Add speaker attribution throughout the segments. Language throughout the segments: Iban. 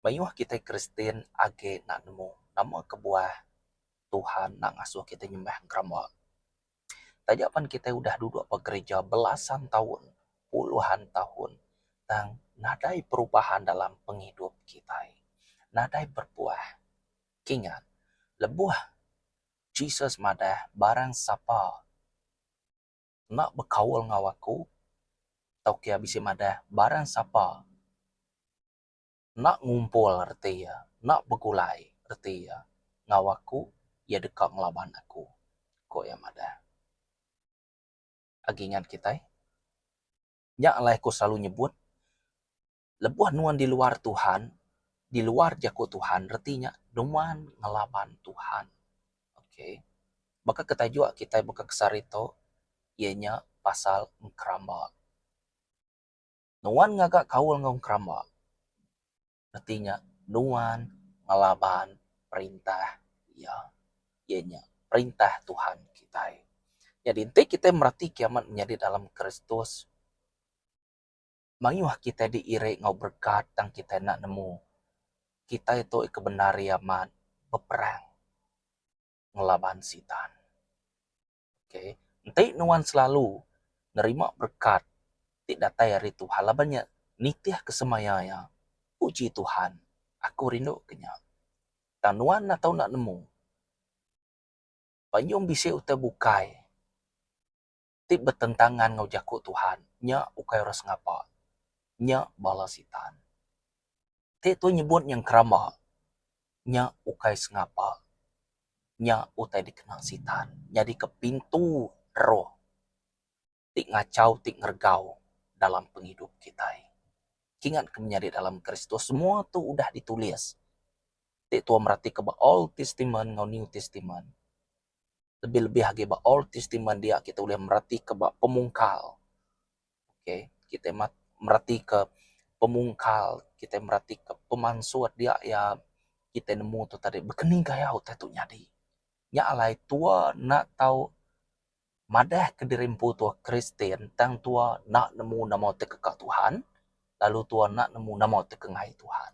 Speaker 1: Mayuh kitai Kristian agi enda nemu nama kebuah Tuhan enda ngasuh kitai nyembah engkeramba. Taja pan kitai udah duduk ba gerija belasan taun, puluhan taun tang nadai perubahan dalam pengidup kitai. Nadai berbuah. Kingat, lebuh Jesus madah barang sapa enda bekaul enggau aku tauka iya bisi madah barang sapa Enda ngumpul reti iya, enda begulai reti iya enggau aku, iya deka ngelaban aku, ku iya madah. Agi ingat kitai, nya alai aku selalu nyebut lebuh nuan di luar Tuhan, di luar jaku Tuhan reti nya nuan ngelaban Tuhan. Okay. Baka ke tajuk kitai baka ke sehari tu iya nya pasal engkeramba. Nuan ngaga kaul enggau engkeramba. Reti nya nuan ngelaban perintah iya, iya nya perintah Tuhan kitai. Nyadi enti kitai mereti kiamat menyadi dalam Kristus, mayuh kitai diiri enggau berekat tang kitai enda nemu kitai tu ke bendar iya amat beperang ngelaban sitan. Okay. Enti nuan selalu nerima berekat ti datai ari Tuhan laban nya nitih ke semaya iya, puji Tuhan, aku rindu ke nya. Tang nuan enda tau enda nemu payung bisi utai bukai ti betentangan enggau jaku Tuhan nya ukai orang sengapa, nya bala sitan. Ti tu nyebut nya engkeramba nya ukai sengapa nya utai dikena sitan nyadika pintu roh ti ngachau ti ngeregau dalam pengidup kitai. Kingat ke menyadi dalam Kristus semua tu udah ditulis ti tua meratika ba Old Testament enggau New Testament. Lebih-lebih agi ba Old Testament dia kita ulih meratika ba pemungkal. Okay, kita meratika pemungkal, kita meratika pemansut dia iya kita nemu tu tadi bekeni gaya utai tu nyadi. Nya alai tua enda tau madah ke diri empu tua Kristian tang tua enda nemu nama ti keka Tuhan lalu tua enda nemu nama ti kengai Tuhan.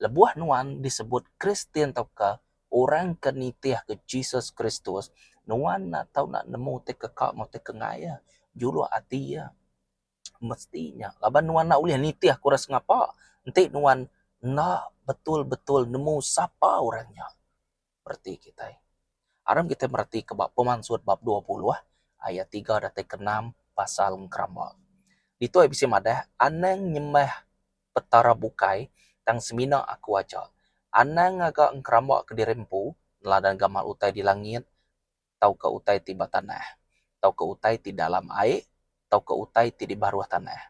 Speaker 1: Lebuh nuan disebut Kristian tauka orang ke nitihka Jesus Kristus, nuan enda tau enda nemu ti keka enggau ti kengai iya, juluk ati iya. Mesti nya laban nuan enda ulih nitihka orang sengapa enti nuan enda betul-betul nemu sapa orang nya. Reti kitai. Aram kitai meretika ba Pemansut bab 20 ayat tiga datai ke enam pasal engkeramba. Ditu ai bisi madah anang nyembah petara bukai tang semina aku aja. Anang ngaga engkeramba kediri empu neladan gamal utai di langit tauka utai ti ba tanah, tauka utai ti dalam ai, tauka utai ti di baruh tanah.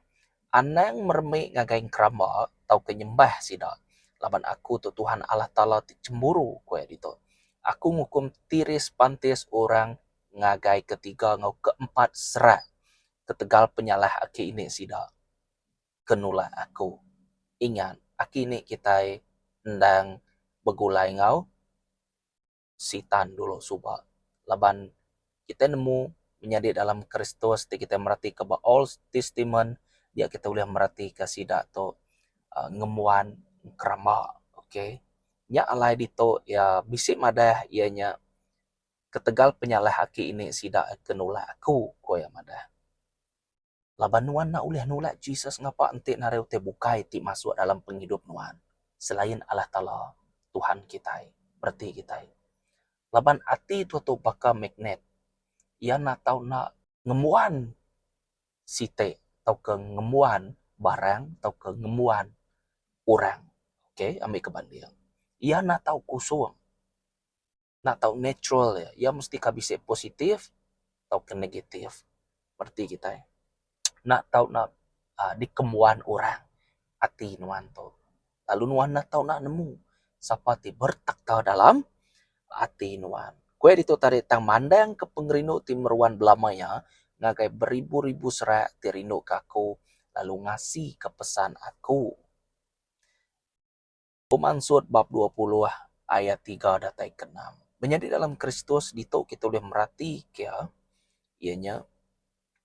Speaker 1: Anang meremi ngagai engkeramba tauka nyembah sida, laban Aku tu Tuhan Allah Taala ti chemburu, ku iya ditu. Aku ngukum tiris pantis orang ngagai ketiga enggau keempat serak ketegal penyalah aki ini sida ke nulak Aku. Ingat, aki ini kitai endang begulai enggau. Sitan dulu suba laban kitai nemu menyadi dalam Kristus ti kitai meratika ba Old Testament dia kitai ulih meratika sida tu uhh ngembuan keramba okay. Nya alai ditu iya bisi madah iya nya ketegal penyalah aki ini sida ke nulak aku ku iya madah. Laban nuan enda ulih nulak Jesus ngapa enti narai utai bukai ti masuk dalam pengidup nuan selain Allah Taala Tuhan kitai bereti kitai. Laban ati tu tu baka magnet iya enda tau enda ngembuan siti tauka ngembuan barang tauka ngembuan orang. Okay ambi ke banding. Iya enda tau kusung. Enda tau natural iya, iya mesti ka bisi positif tauka negatif. Reti kitai enda tau enda uhh dikembuan orang ati nuan tu. Lalu nuan enda tau enda nemu sapa ti bertakhta dalam ati nuan. Ku iya ditu tadi tang mandang ke pengerindu ti meruan belama iya ngagai beribu-ribu serak ti rindu ke aku lalu ngasi ke pesan aku. Pemansut bab 20 ayat tiga datai ke enam. Menyadi dalam Kristus ditu kita ulih meratika iya nya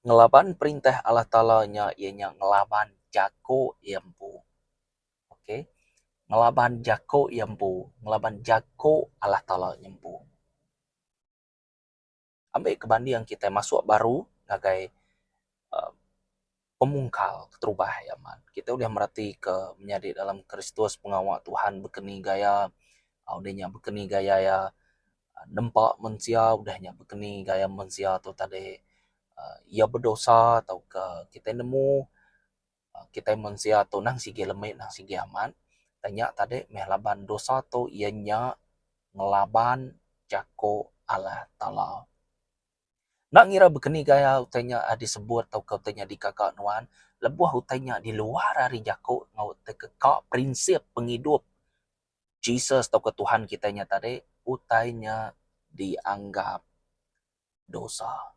Speaker 1: ngelaban perintah Allah Taala nya iya nya ngelaban jaku iya empu. Okay. Ngelaban jaku iya empu, ngelaban jaku Allah Taala nya empu. Ambi ke banding kitai masuk baru ngagai uhh pemungkal keterubah iya man. Kitai ulih mereti ke menyadi dalam Kristus pengawa Tuhan bekeni gaya udah nya bekeni gaya iya nempa mensia udah nya bekeni gaya mensia tu tadi uhh iya bedosa tauka kitai nemu Kitai mensia tu nang sigi lemi nang sigi amat. Tang nya tadi meh laban dosa tu iya nya ngelaban jaku Allah Taala. Enda ngira bekeni gaya utai nya disebut tauka utai nya digaga nuan lebuh utai nya diluar ari jaku enggau teka prinsip pengidup Jesus tauka Tuhan kitai nya tadi utai nya dianggap dosa.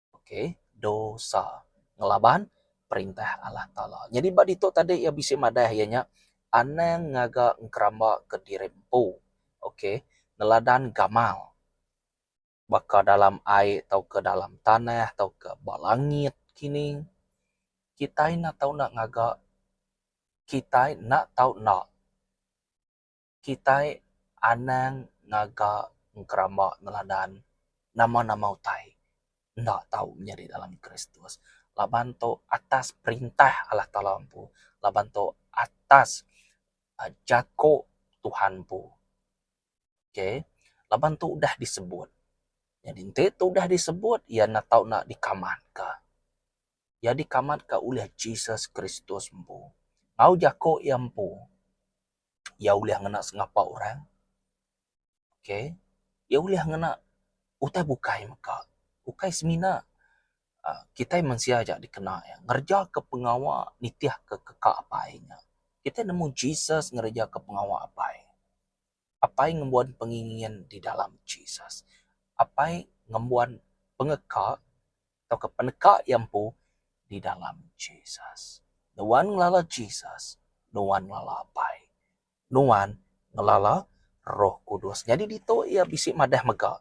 Speaker 1: Ok, dosa ngelaban perintah Allah Taala. Nyadi ba ditu tadi iya bisi madah iya nya anang ngaga engkeramba ke diri empu. Ok, neladan gamal baka dalam ai tauka dalam tanah tauka ba langit kini. Kitai enda tau enda ngaga, kitai enda tau enda. Kitai anang ngaga engkeramba neladan nama-nama utai enda tau nyadi dalam Kristus laban tu atas perintah Allah Taala empu laban tu atas jaku Tuhan empu. Okay laban tu udah disebut. Nyadi enti tu udah disebut iya enda tau enda dikamatka. Iya dikamatka ulih Jesus Kristus empu. Enggau jaku iya empu. Iya ulih ngena sengapa orang. Okay. Iya ulih ngena utai bukai mega. Ukai semina uhh kitai mensia aja dikena iya ngereja ke pengawa nitih ke keka apai nya. Kitai nemu Jesus ngereja ke pengawa apai. Apai ngembuan pengingin di dalam Jesus. Apai ngembuan pengeka tauka peneka iya empu di dalam Jesus. Nuan ngelala Jesus, nuan ngelala Apai. Nuan ngelala Roh Kudus. Nyadi ditu iya bisi madah mega,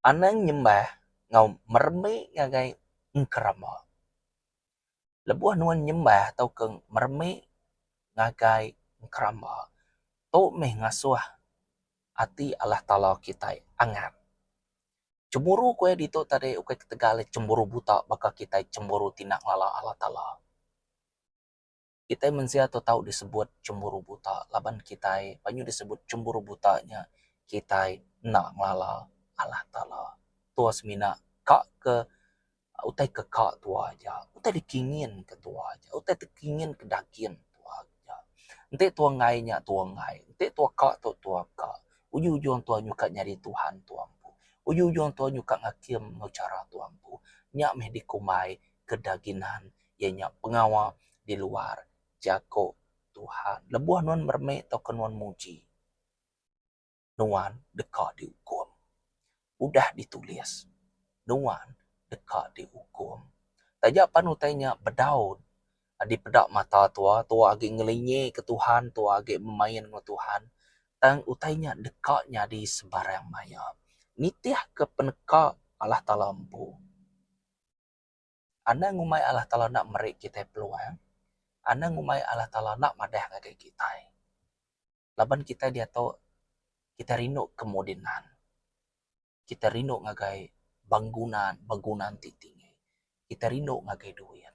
Speaker 1: anang nyembah enggau meremi ngagai engkeramba. Lebuh nuan nyembah tauka meremi ngagai engkeramba, tu meh ngasuh ati Allah Taala kitai angat. Chemburu ku iya ditu tadi ukai ketegal chemburu buta baka kitai chemburu ti enda ngelala Allah Taala. Kitai mensia tu tau disebut chemburu buta laban kitai panyu disebut chemburu buta nya kitai enda ngelala Allah Taala. Tua semina ka ke utai ke ka tua aja, utai dikingin ke tua aja, utai dikingin ke daging tua aja. Enti tua enggai nya tua enggai, enti tua ka tu tua ka. Ujung-ujung tua nyuka nyadi Tuhan tua empu. Ujung-ujung tua nyuka ngakim enggau chara tua empu. Nya meh dikumbai kedaginan iya nya pengawa di luar jaku Tuhan. Lebuh nuan meremi tauka nuan muji. Nuan deka diukum. Udah ditulis, nuan deka diukum. Taja pan utai nya bedau dipeda mata tua, tua agi ngelingi ke Tuhan, tua agi bemain enggau Tuhan, tang utai nya deka nyadi sebarang maya. Nitihka peneka Allah Taala empu. Anang ngumbai Allah Taala enda meri kitai peluang, anang ngumbai Allah Taala enda madah ngagai kitai. Laban kitai diatu kitai rindu ke modenan. Kitai rindu ngagai bangunan bangunan ti tinggi. Kitai rindu ngagai duit.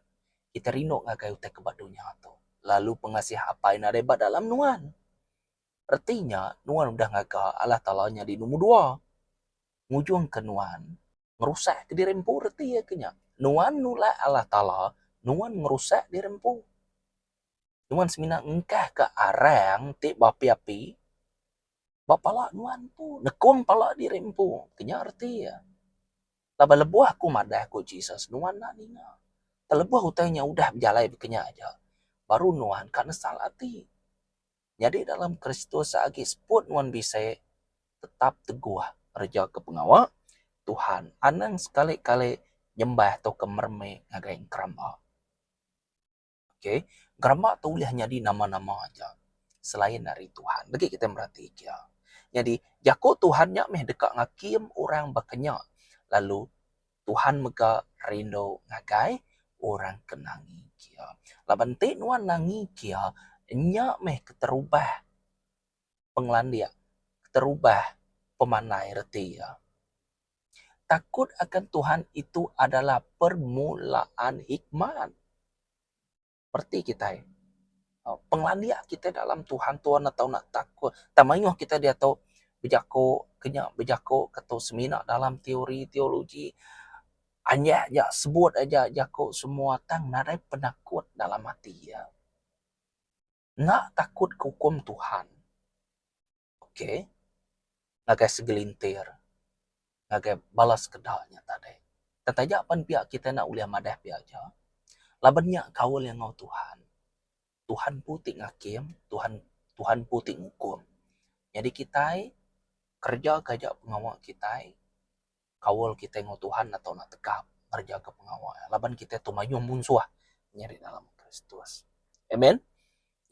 Speaker 1: Kitai rindu ngagai utai ke ba dunya tu. Lalu pengasih apai nadai ba dalam nuan. Reti nya nuan udah ngaga Allah Taala nyadi nombor dua. Ngujung ke nuan ngerusak ke diri empu reti iya ke nya. Nuan nulak Allah Taala nuan ngerusak diri empu. Nuan semina ngengkahka arang ti beapi-api ba pala nuan empu, nekung pala diri empu. Ke nya reti iya. Laban lebuh aku madah ku Jesus, nuan enda ninga. Tang lebuh utai nya udah bejalai baka nya aja, baru nuan ka nesal ati. Nyadi dalam Kristus agi seput nuan bisi tetap teguh ngereja ke pengawa Tuhan. Anang sekali-kali nyembah tauka meremi ngagai engkeramba. Okay. Gerama tu ulih nyadi nama-nama aja selain ari Tuhan. Bagi kitai merati kia. Nyadi jaku Tuhan nya meh deka ngakim orang baka nya lalu Tuhan mega rindu ngagai orang ke nangi kia. Laban enti nuan nangi kia. Nya meh keterubah pengelandik, keterubah pemandai reti iya. Takut akan Tuhan itu adalah permulaan hikmat. Reti kitai pengelandik kitai dalam Tuhan tu enda tau nak takut. Tang mayuh kitai diatu bejako ke nya bejako ke tu semina dalam teori teologi anyak ja sebut aja jako semua tang nadai penakut dalam ati iya. Enda takut ke ukum Tuhan. Ok ngagai segelintir ngagai bala sekeda nya tadi. Tang taja pan pia kitai enda ulih madah pia aja laban nya kaul iya enggau Tuhan. Tuhan empu ti ngakim, Tuhan Tuhan empu ti ngukum. Nyadi kitai kereja ke aja pengawa kitai kaul kitai enggau Tuhan atau enda tegap ngereja ke pengawa laban kitai tu mayuh munsuh nyadi dalam Kristus. Amen.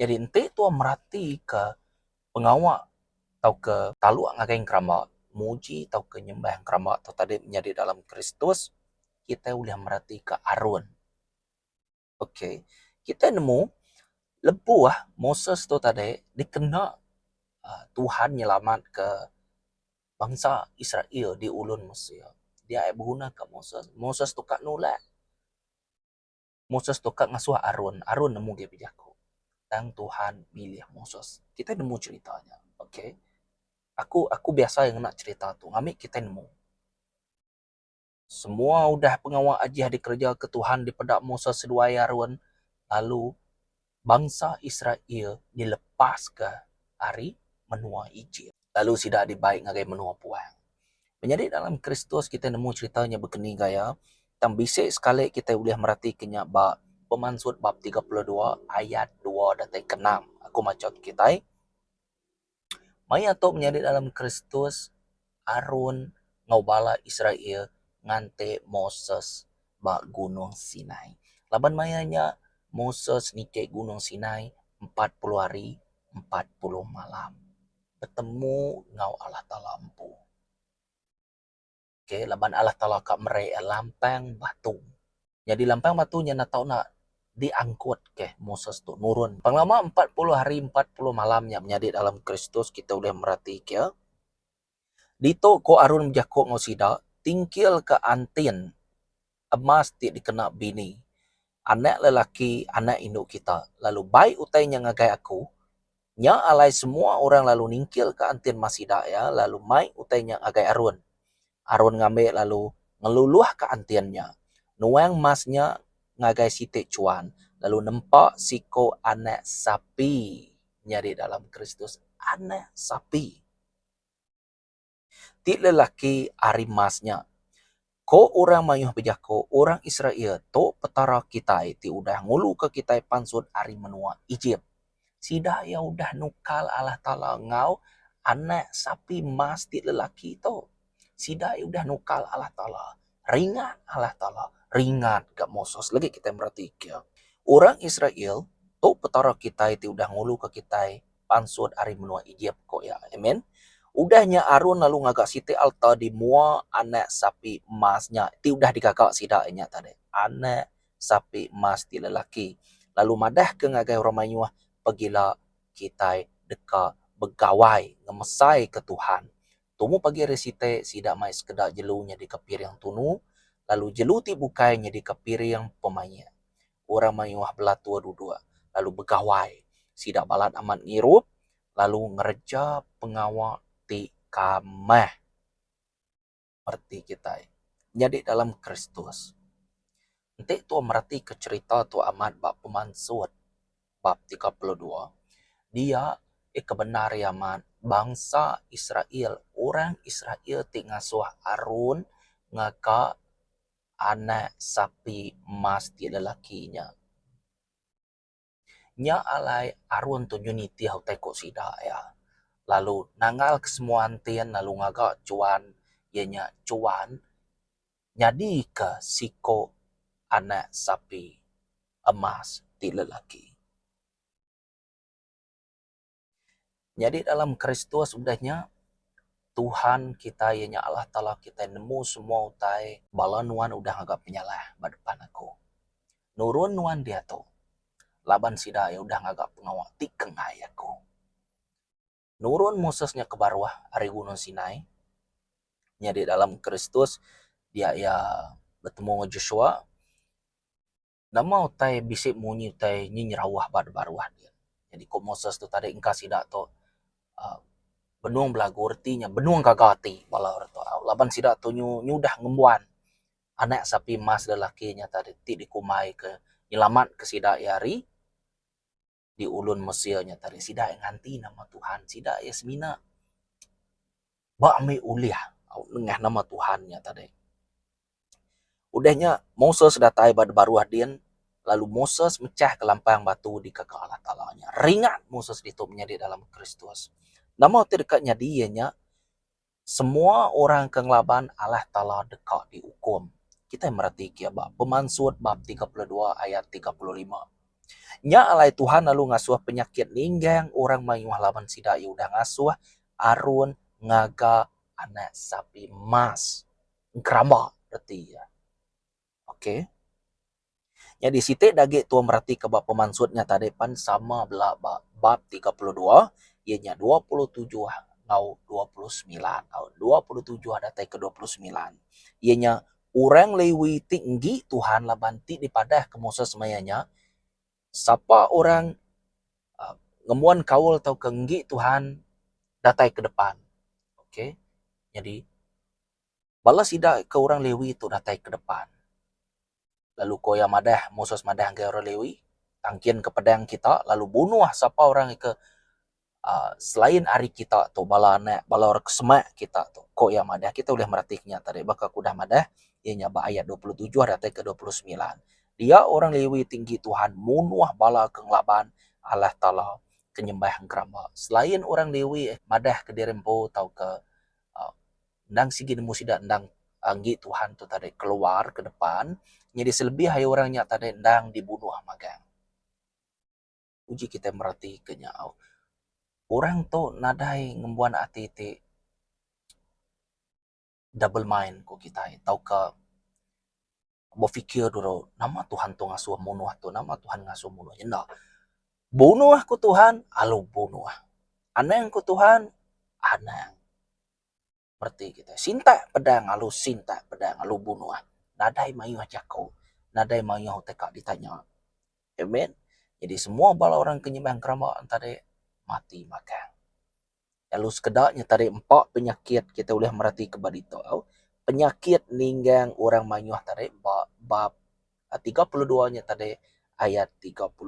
Speaker 1: Nyadi enti tuan merati ke pengawa tauka taluk ngagai engkeramba, muji tauka nyembah engkeramba tu tadi menyadi dalam Kristus, kitai ulih meratika Aron. Ok, kitai nemu lebuh Moses tu tadi dikena uhh Tuhan nyelamatka bansa Israel di ulun Mesir. Dia ai begunaka Moses. Moses tu ka nulak. Moses tu ka ngasuh Aron, Aron nemu agi bejaku. Tang Tuhan milih Moses. Kitai nemu cherita nya. Okay. Aku aku biasa ngena cherita tu ngambi kitai nemu. Semua udah pengawa ajih dikereja ke Tuhan dipeda Moses seduai Aron lalu bansa Israel dilepaska ari menua Ejip. Lalu sida dibai ngagai menua puang. Menyadi dalam Kristus kitai nemu cherita nya bekeni gaya tang bisi sekali kitai ulih meratika nya ba Pemansut bab 32 ayat dua datai ke enam. Aku macha ke kitai. Maya tu menyadi dalam Kristus Aron enggau bala Israel nganti Moses ba Gunung Sinai. Laban maya nya Moses niki Gunung Sinai 40 hari 40 malam. Betemu enggau Allah Taala empu. Okay, laban Allah Taala ka meri lampang batu. Nyadi lampang batu nya enda tau enda diangkut ke Moses tu nurun. Pengelama 40 hari 40 malam nya menyadi dalam Kristus kita ulih merati ke. Ditu ko Aron bejaku enggau sida, tingkil ke antin emas ti dikena bini anak lelaki anak indu kita lalu bai utai nya ngagai aku. Nya alai semua orang lalu ningkilka antin mas sida iya lalu mai utai nya ngagai Aron. Aron ngambi lalu ngeluluhka antin nya, nuang mas nya ngagai siti chuan lalu nempa siku anak sapi nyadi dalam Kristus anak sapi. Ti lelaki ari mas nya. Ko orang mayuh bejaku, Orang Israel, tu Petara kitai ti udah nguluka kitai pansut ari menua Ejip. Sida iya udah nukal Allah Taala enggau anak sapi mas ti lelaki tu. Sida iya udah nukal Allah Taala. Ringat Allah Taala, ringat ga Moses. Lagi kitai meratika. Orang Israel, tu Petara kitai ti udah nguluka kitai pansut ari menua Ejip, ku iya. Amen. Udah nya Aron lalu ngaga siti alta di mua anak sapi emas nya ti udah digaga sida nya tadi. Anak sapi emas ti lelaki. Lalu madahka ngagai orang mayuh, Pegila kitai deka begawai ngemesaika Tuhan. Tumu pagi hari siti, sida mai sekeda jelu nyadika piring tunu, lalu jelu ti bukai nyadika piring pemaik. Orang mayuh belatur duduk lalu begawai. Sida balat amat ngirup lalu ngereja pengawa ti kamah. Reti kitai nyadi dalam Kristus. Enti tua meratika cherita tu amat ba Pemansut bab 32, dia iya ke bendar iya amat bansa Israel, orang Israel ti ngasuh Aron ngaga anak sapi emas ti lelaki nya. Nya alai Aron tu nyu nitih utai ku sida iya lalu nangal kesemua antin lalu ngaga chuan iya nya chuan nyadika siko anak sapi emas ti lelaki. Nyadi dalam Kristus udah nya, Tuhan kitai iya nya Allah Taala kitai nemu semua utai. Bala nuan udah ngaga penyalah ba depan Aku. Nurun nuan diatu. Laban sida iya udah ngaga pengawa ti kenggai Aku. Nurun Moses nya ke baruh ari Gunung Sinai, nyadi dalam Kristus dia iya betemu enggau Joshua. Nama utai bisi munyi utai nyi nyerawah ba baruh din. Nyadi ku Moses tu tadi engka sida tu uhh benung belagu reti nya benung gaga ati bala orang tu laban sida tu nyu nyudah ngembuan anak sapi emas lelaki nya tadi ti dikumbai ke nyelamatka sida iya ari di ulun Mesir nya tadi sida iya nganti nama Tuhan sida iya semina ba ambi ulih nengah nama Tuhan nya tadi. Udah nya Moses datai ba baruh din lalu Moses mechah ke lampang batu dikaka Allah Taala nya. Ringat Moses ditu menyadi dalam Kristus. Nama ti deka nyadi iya nya Semua orang ke ngelaban Allah Taala deka diukum. Kitai meretika iya ba Pemansut bab 32 ayat 35. Nya alai Tuhan lalu ngasuh penyakit ninggang orang mayuh laban sida iya udah ngasuh Aron ngaga anak sapi emas. Engkeramba reti iya. Ok. Nyadi siti da agi tua meratika ba pemansut nya tadi pan sama bela ba bab 32 iya nya 27 enggau 29 tau 27 datai ke 29 iya nya orang Lewi ti enggi Tuhan laban ti dipadah ke Moses maya nya sapa orang uhh ngembuan kaul tauka enggi Tuhan datai ke depan. Ok nyadi bala sida ke orang Lewi tu datai ke depan. Lalu ko iya madah, Moses madah ngagai orang Lewi, Tangkinka pedang kita lalu bunuh sapa orang ke uhh selain ari kita tu bala anak bala orang ke semak kita tu. Ko iya madah, kita ulih meratika nya tadi baka ku udah madah iya nya ba ayat 27 datai ke 29. Dia orang Lewi ti enggi Tuhan munuh bala ke ngelaban Allah Taala ke nyembah engkeramba. Selain orang Lewi madah ke diri empu tauka uhh Endang sigi nemu sida endang enggi Tuhan tu tadi keluar ke depan nyadi selebih ari orang nya tadi endang dibunuh magang. Uji kitai mereti ke nya au. Orang tu nadai ngembuan ati ti double mind ku kitai tauka befikir dulu nama Tuhan tu ngasuh munuh tu nama Tuhan ngasuh munuh enda. Bunuh ku Tuhan alu bunuh. Anang ku Tuhan anang. Reti kitai sintak pedang alu sintak pedang alu bunuh. Nadai mayuh jaku nadai mayuh utai ka ditanya. Amen. Jadi semua bala orang ke nyembah gerama tadi mati magang. Lalu sekeda nya tadi empa penyakit kita ulih meratika ba ditu au. Penyakit ninggang orang mayuh tadi ba bab 32 nya tadi ayat 35.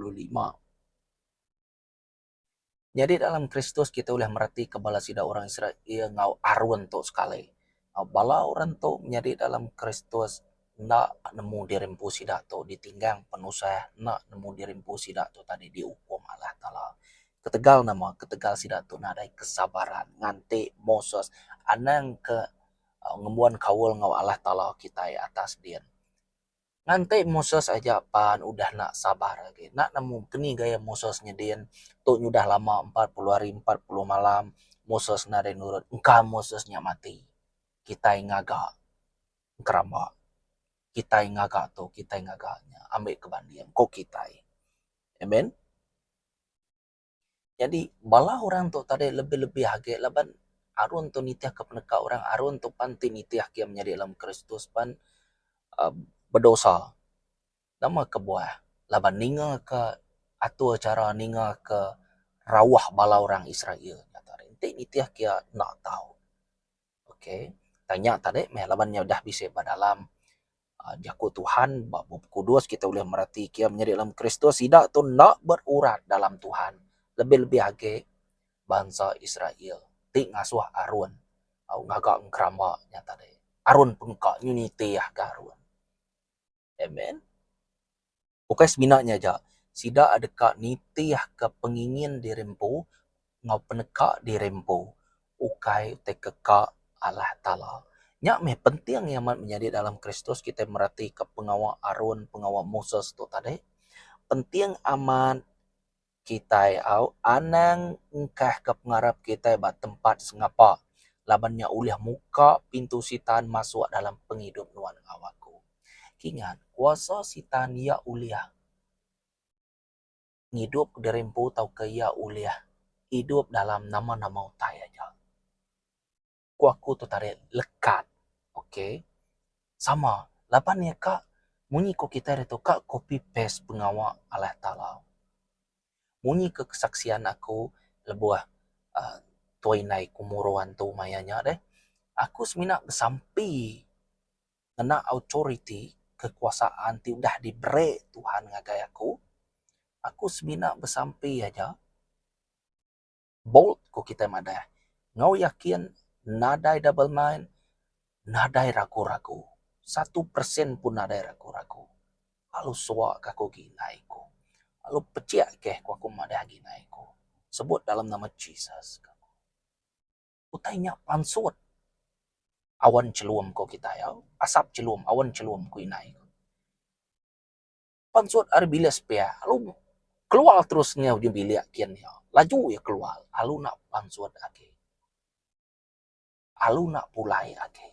Speaker 1: Nyadi dalam Kristus kita ulih meratika bala sida orang Israel enggau Aron tu sekali. Bala orang tu nyadi dalam Kristus enda nemu diri empu sida tu ditinggang penusah enda nemu diri empu sida tu tadi diukum Allah Taala. Ketegal nama? Ketegal sida tu nadai kesabaran nganti Moses anang ke ngembuan kaul enggau Allah Taala kitai atas din. Nganti Moses aja pan udah enda sabar agi. Enda nemu keni gaya Moses nyedin tu nyudah lama 40 hari 40 malam Moses nadai nurut engka Moses nya mati. Kitai ngaga engkeramba. Kitai ngaga tu kitai ngaga nya ambi ke banding ko kitai. Amen. Nyadi bala orang tu tadi lebih-lebih agi laban Aron tu nitihka peneka orang Aron tu pan ti nitihka iya menyadi dalam Kristus pan uhh bedosa. Nama kebuah laban ninga ka atur chara ninga ka rauh bala orang Israel enti nitihka iya enda tau. Ok tang nya tadi meh laban nya udah bisi ba dalam uhh jaku Tuhan ba bup kudus kita ulih mereti ke menyadi dalam Kristus sida tu enda berurat dalam Tuhan lebih lebih agi bansa Israel ti ngasuh Aron ngaga engkeramba nya tadi. Aron pengka nitih ga Aron. Amen. Ukai semina nya aja, sida deka nitihka pengingin diri empu enggau peneka diri empu ukai utai ke ka Allah Taala. Nya meh penting iya amat menyadi dalam Kristus kitai meratika pengawa Aron, pengawa Moses tu tadi. Penting amat kitai au anang engkahka pengarap kitai ba tempat sengapa laban nya ulih muka pintu sitan masuk dalam pengidup nuan enggau aku. Kingat, kuasa sitan iya ulih. Ngidup diri empu tauka iya ulih idup dalam nama-nama utai aja. Ku aku tu tarik lekat ok sama laban iya ka munyi ku kitai ditu ka copy paste pengawa Allah Taala. Munyi ke kesaksian aku lebuh uhh tuai indai ku muru antu maya nya deh aku semina besampi ngena authority kekuasaan ti udah diberi Tuhan ngagai aku, aku semina besampi aja bold ku kitai madah enggau yakin nadai double mind nadai ragu ragu satu persen pun nadai ragu ragu lalu suwa ka aku gi indai ku lalu pecik keh ku aku madah gi indai ku sebut dalam nama Jesus. Utai nya pansut awan chelum ko kitai au asap chelum awan chelum ku indai ku. Pansut ari bilik sepiak lalu keluar terus enggau ujung bilik kin iya. Laju iya keluar lalu enda pansut agi. Lalu enda pulai agi.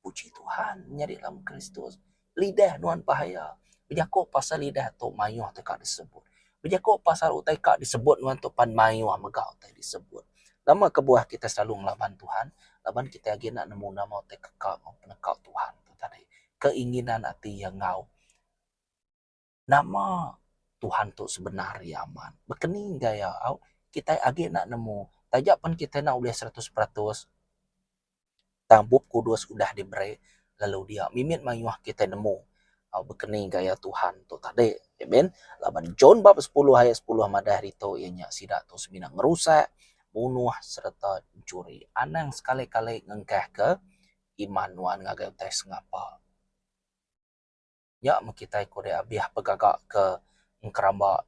Speaker 1: Puji Tuhan nyadi dalam Kristus. Lidah nuan bahaya. Bejaku pasal lidah tu mayuh ti ka disebut. Bejaku pasal utai ka disebut nuan tu pan mayuh mega utai disebut. Nama kebuah kitai selalu ngelaban Tuhan? Laban kitai agi enda nemu nama utai ke ka enggau peneka Tuhan tu tadi. Keinginan ati iya enggau nama Tuhan tu sebenar iya amat. Bekeni gaya au kitai agi enda nemu taja pen kitai enda ulih 100% Tang Bup Kudus udah diberi lalu dia mimit mayuh kitai nemu bekeni gaya Tuhan tu tadi. Amen. Laban John bab sepuluh ayat sepuluh madah ditu iya nya sida tu semina ngerusak, munuh sereta enchuri. Anang sekali-kali ngengkahka iman nuan ngagai utai sengapa. Nya meh kitai ku deh abih pegaga ke engkeramba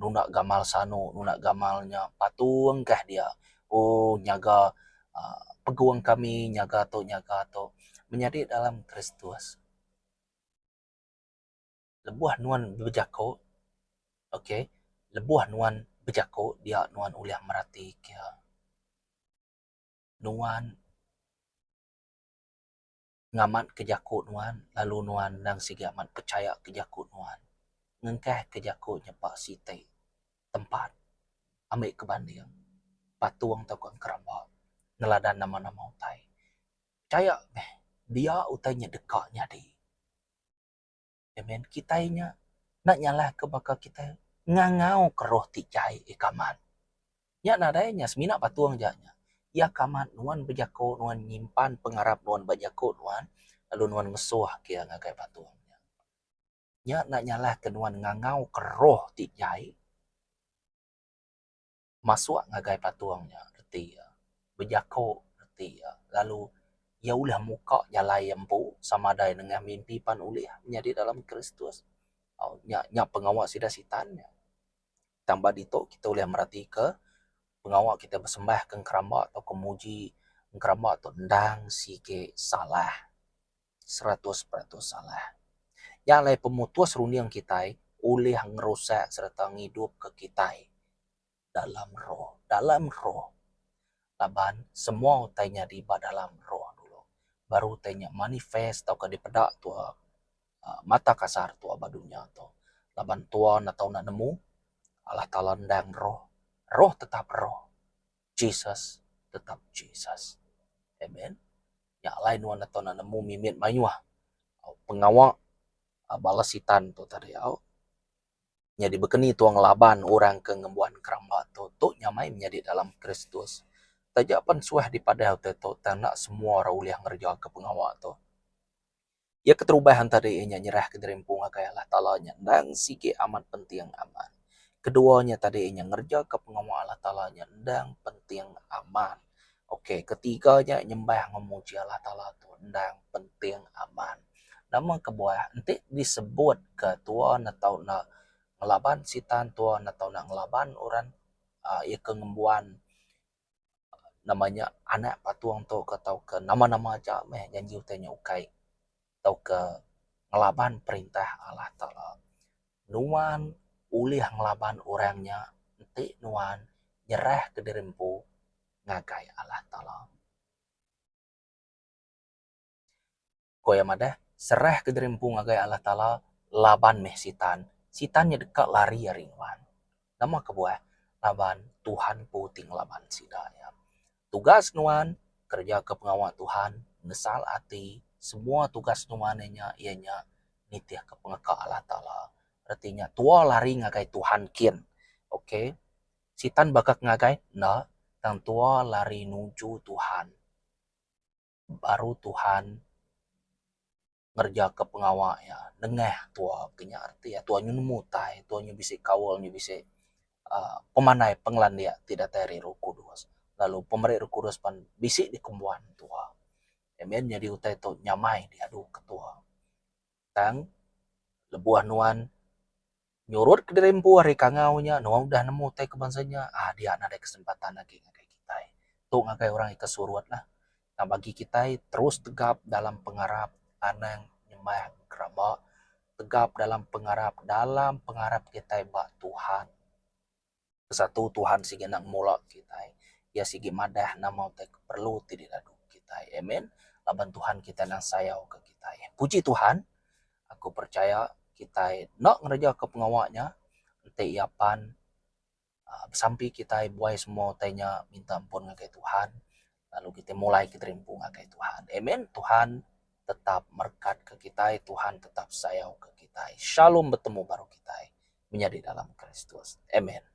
Speaker 1: nunda gamal sanu nunda gamal nya patung kah dia ooh nyaga uhh pegung kami nyaga tu nyaga tu menyadi dalam Kristus. Lebuh nuan bejaku ok lebuh nuan bejaku dia nuan ulih merati ke nuan. Ngamatka jaku nuan lalu nuan endang sigi amat pechaya ke jaku nuan. Ngengkahka jaku nya ba siti tempat ambi ke banding patung tauka engkeramba neladan nama-nama utai. Pechaya meh dia utai nya deka nyadi. Amen. Kitai nya enda nyalahka baka kitai ngangauka roh ti jai ika amat. Nya nadai nya semina patung aja nya. Iya ka amat nuan bejaku nuan nyimpan pengarap nuan ba jaku nuan lalu nuan ngesuh ke iya ngagai patung nya. Nya enda nyalahka nuan ngangauka roh ti jai. Masuk ngagai patung nya reti iya bejaku reti iya lalu iya ulih muka jalai iya empu sama adai nengah mimpi pan ulih nyadi dalam Kristus. Nya nya pengawa sida sitan nya. Tang ba ditu kita ulih meratika pengawa kita besembah ke engkeramba tauka muji engkeramba tu endang sigi salah 100% salah. Nya alai pemutus runding kitai ulih ngerusak sereta ngidupka kitai dalam roh, dalam roh. Laban semua utai nyadi ba dalam roh dulu baru utai nya manifest tauka dipeda tua uhh mata kasar tua ba dunya tu. Laban tua enda tau enda nemu Allah Taala endang roh, roh tetap roh, Jesus tetap Jesus. Amen. Nya alai nuan enda tau enda nemu mimit mayuh pengawa bala sitan tu tadi au. Nyadi baka ni tua ngelaban orang ke ngembuan keramba tu. Tu nyamai menyadi dalam Kristus. Taja pan suah dipadah utai tu tang enda semua orang ulih ngerejaka pengawa tu. Iya keterubah entara iya nya nyerahka diri empu ngagai Allah Taala nya endang sigi amat penting amat. Kedua nya tadi iya nya ngerejaka pengawa Allah Taala nya endang penting amat. Ok ketiga nya nyembah enggau muji Allah Taala tu endang penting amat. Nama kebuah enti disebut ke tua ne tau enda ngelaban sitan tua ne tau enda ngelaban orang aaa iya ke ngembuan nama nya anak patung tu ke tauka nama nama aja meh janji utai nya ukai tauka ngelaban perintah Allah Taala. Nuan ulih ngelaban orang nya enti nuan nyerahka diri empu ngagai Allah Taala. Ko iya madah, serahka diri empu ngagai Allah Taala laban meh sitan. Sitan nya deka lari ari nuan. Nama kebuah? Laban Tuhan empu ti ngelaban sida iya. Tugas nuan kereja ke pengawa Tuhan, nesal ati, semua tugas nuan inya iya nya nitihka pengeka Allah Taala. Reti nya tua lari ngagai Tuhan kin. Ok. Sitan baka ke ngagai? Enda. Tang tua lari nuju Tuhan. Baru Tuhan ngerejaka pengawa iya nengah tua ke nya reti iya tua nyu nemu utai tua nyu bisi kaul nyu bisi uhh pemandai pengelandik ti datai ari roh kudus lalu pemeri roh kudus pan bisi dikembuan tua. Amen nyadi utai tu nyamai diadu ke tua. Tang lebuh nuan nyurut kediri empu ari kangau nya nuan udah nemu utai ke bansa nya aaa dia nadai kesempatan agi ngagai kitai. Tu ngagai orang ke surut lah. Tang bagi kitai terus tegap dalam pengarap anang nyembah keraba tegap dalam pengarap dalam pengarap kitai ba Tuhan. Kesatu Tuhan sigi enda ngemula kitai. Iya sigi madah nama utai ke perlu ti dilalu kitai. Amen. Laban Tuhan kitai endang sayau ke kitai. Puji Tuhan, aku percaya kitai enda ngereja ke pengawa nya enti iya pan uhh besampi kitai buai semua utai nya minta ampun ngagai Tuhan lalu kitai mulai ke diri empu ngagai Tuhan. Amen. Tuhan tetap merekat ke kitai, Tuhan tetap sayau ke kitai. Shalom betemu baru kitai menyadi dalam Kristus. Amen.